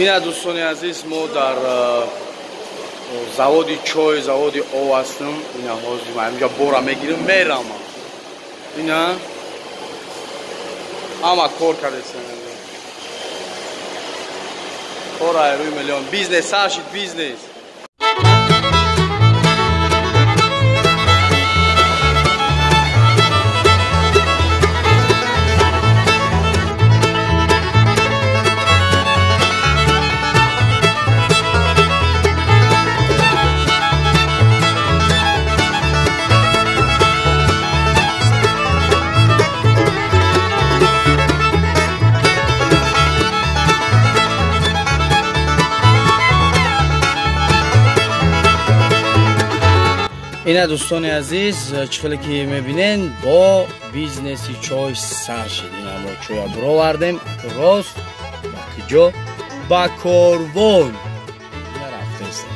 Ина дӯстони азиз, мо дар заводи чой, заводи ов ҳастем. Ина ҳозир ман инҷа бора мегирам, мерам. Ина ҳама кор кардесем. Кор айрӯи миллион. Бизнес сар шид, бизнес. Ина дӯстони азиз, чӣ хеле ки мебинен, бо бизнеси чой сар шид. Ина мо чоя буровардем, рост ба куҷо? Ба корвон. Ина рафтесем.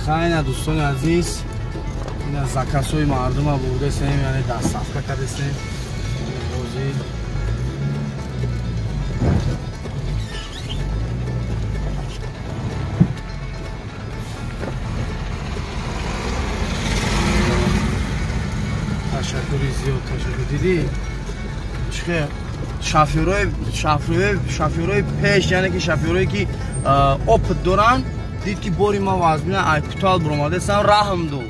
Хайна дӯстони азиз, ина заказҳои мардума бурдесем, яъне доставка кардесем. Бози ташаккури зиёд, ташаккур. Дидӣ чӣ шофёрои пеш, яъне ки шофёрое ки опыт доранд, дид ки бори ма вазмина ай кутал буромадесам, раҳм дод.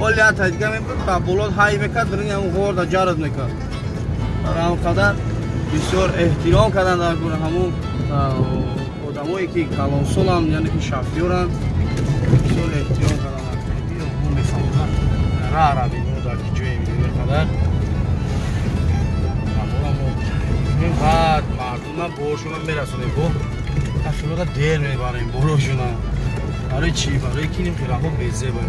Оли ята дига мебуд, ба болот ҳай мекард, дирин ҳамун ғорда ҷард мекард. Барои қадар бисёр эҳтиром кардан дар гура ҳамун одамое ки калонсоланд, яъне ки шофёранд, бисёр эҳтиром кардан. Мо мефаҳмам ра равем дар ки ҷое мебинем қадар баъд мардума боршона мерасонем, бо тахилота дер мебарем борошона. Барои чӣ? Барои ки ин хираҳо безеба.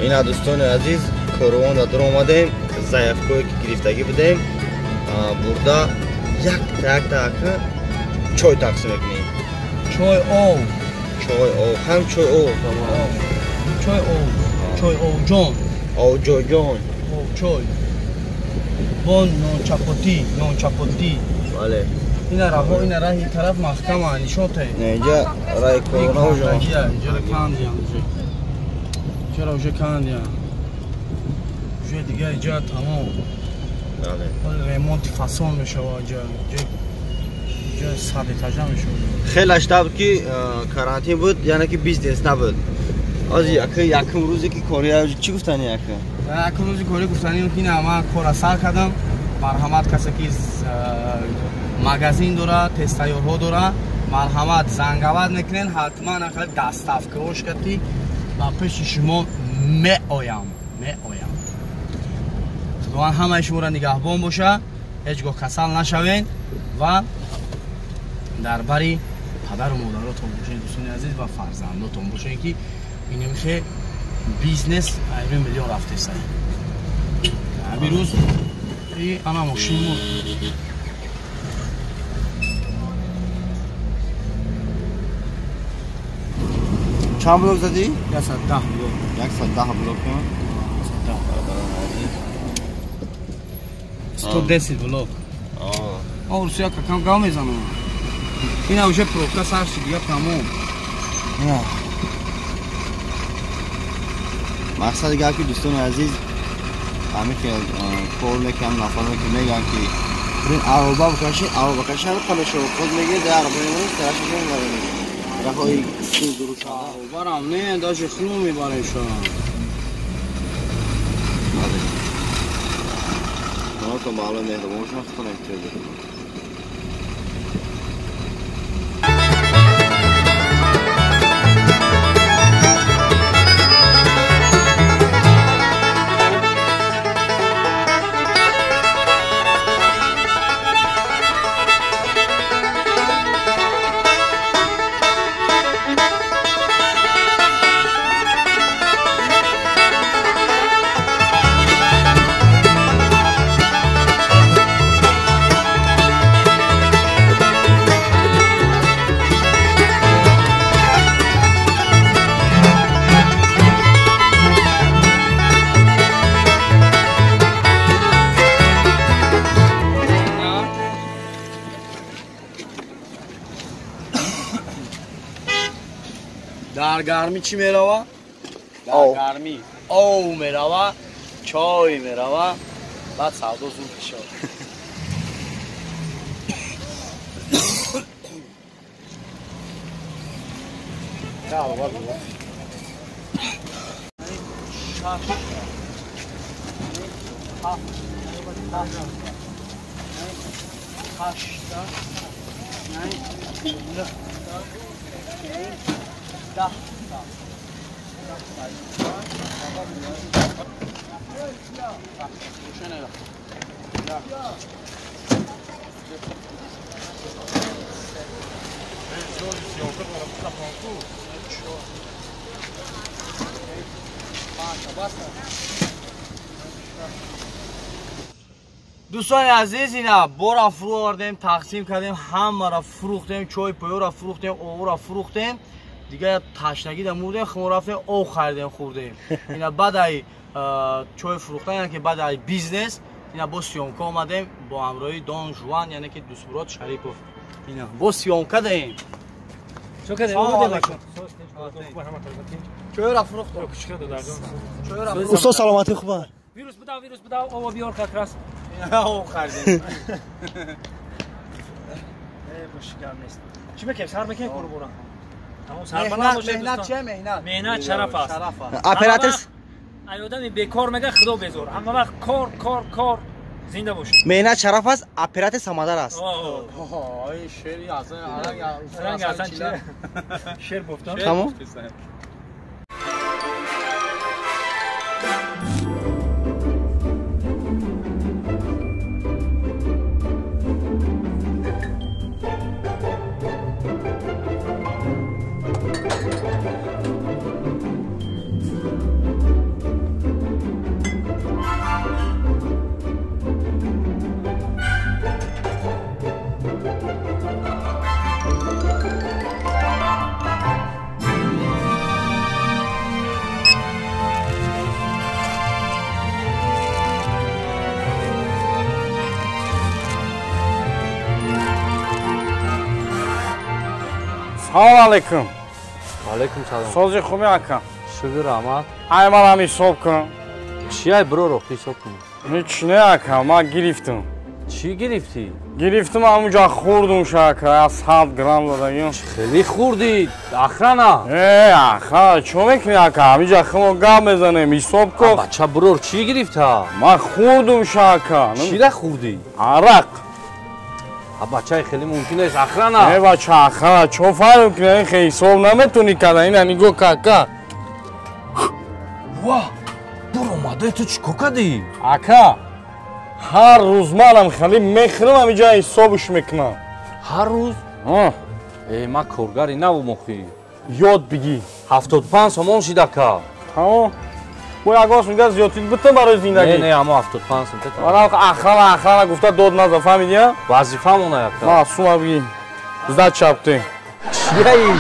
Ина дӯстони азиз, корвон дар омадем, заявкое ки гирифтагӣ будем, бурда якта якта ака чой тақсим мекунем. Чой ов, чой ов, ҳам чой ов, чой ов, чой овҷон, овҷоҷон, ов чой, бо нончапотӣ, нончапотӣ. Бале. Ина раҳо, ина раҳи тараф маҳкама нишон те. Не, инҷа раҳи корвон уже. Инҷа кандиям уже. Чаро уже кандиям. Уже дигар инҷа тамом. Бале. Ремонти фасон мешавад инҷа. Инҷа сад этажа мешавад. Хеле аштаб ки карантин буд, яъне ки бизнес набуд. Ози якум рӯзе ки кори чӣ гуфтани яка? Якум рӯзи кори гуфтани ки на ман кора сар кардам. Марҳамат касе ки магазин дора, тезтайёрҳо дора, марҳамат зангават мекунен, ҳатман ахали доставкаош кати ба пеши шумо меоям, меоям. Худованд ҳамаи шуморо нигаҳбон боша, ҳеҷ гоҳ касал нашавен ва дар бари падару модаротон бошед, дӯстони азиз, ва фарзандотон бошед, ки инимхе бизнес айрӯи миллион рафтеса. Ҳамин рӯз ана мошин Чанд блок задӣ? 110 блок. 110 блок. 110 блок. А Русия какам гав мезанам. Ина уже пробка сар шуд, дига тамом. Мақсади гап ки дӯстони азиз, ҳамин хел кор мекунам, нафароне ки мегӯянд ки бирин ароба бикашед, ароба кашед, ҳамин қадашо худ мегиред, дар ароба мемонед, тарашашо мебаред. Раҳои дуруст. Аробарам не, даже хну мебарем шоам. То маълум меҳрубон бошам, худтон эҳтиёҷ доред. Дар гармӣ чӣ мерава? Дар гармӣ ов мерава, чой мерава, баъд савдо зуд мешавад. Дӯстони азиз, ина бора фурӯ овардем, тақсим кардем, ҳамаро фурӯхтем, чой пӯёро фурӯхтем, овро фурӯхтем, дига ташнагӣ да мурдем, химо рафтем, об харидем, хӯрдем. Ина баъд ай чой фурӯхтан, яъне ки баъд ай бизнес, ина бо съёмка омадем бо ҳамроҳи Дон Жуан, яъне ки Дӯстмурод Шарипов. Ина бо съёмка даем. Чойро фурӯхтем. Устод, саломатӣ хуба? Вирус буда, вирус буда, ова биёр как раз. Об харидем. Э, бошигар нест. Чӣ мекунем? Сар мекунем кору бора. Тамом, сарбаланд бошед. Меҳнат чия, меҳнат? Меҳнат шараф аст. Оператор ай одами бекор мега худо безор. Ҳама вақт кор, кор, кор, зинда бошед. Меҳнат шараф аст, оператор самадар аст. Ой, шери асан, ранг асан чи? Шер гуфтам. Тамом. Салом алейкум. Алейкум салом. Сози хуби ака? Шукр, раҳмат. Ай манам ҳисоб кун. Чи ай броро ҳисоб кун? Ҳеч не ака, ман гирифтам. Чӣ гирифтӣ? Гирифтам, ҳамунҷа хӯрдум ша ака, 100 грамм додагим. Хеле хӯрдӣ, охрана. Э, охрана чӣ мекунӣ ака? Ҳаминҷа химо гап мезанем, ҳисоб кун. Бача брор чӣ гирифта? Ман хӯрдум ша ака. Чира хӯрдӣ? Арақ. Бачаи хеле мумкин нест, охрана. Не бача, охрана чо фарқ мекунӣ? Хе ҳисоб наметонӣ карда. Ина нигоҳ кака. Ва, буромадаи ту чӣ кор кардӣ? Ака, ҳар рӯз манам хеле мехӯрам, ҳаминҷа ҳисобш мекунам. Ҳар рӯз? Э, ман коргари навум охӣ. Ёд бигӣ. 75 сомон шид ака. Тамом. Бо ягон мига зиёдтӣ битам барои зиндагӣ. Не, не, аммо 75 сом. Манам охрана, охрана гуфта дод наза, фаҳмидӣ? Вазифамона яка. Ма сума бигӣ. Зда чапте. Чияи?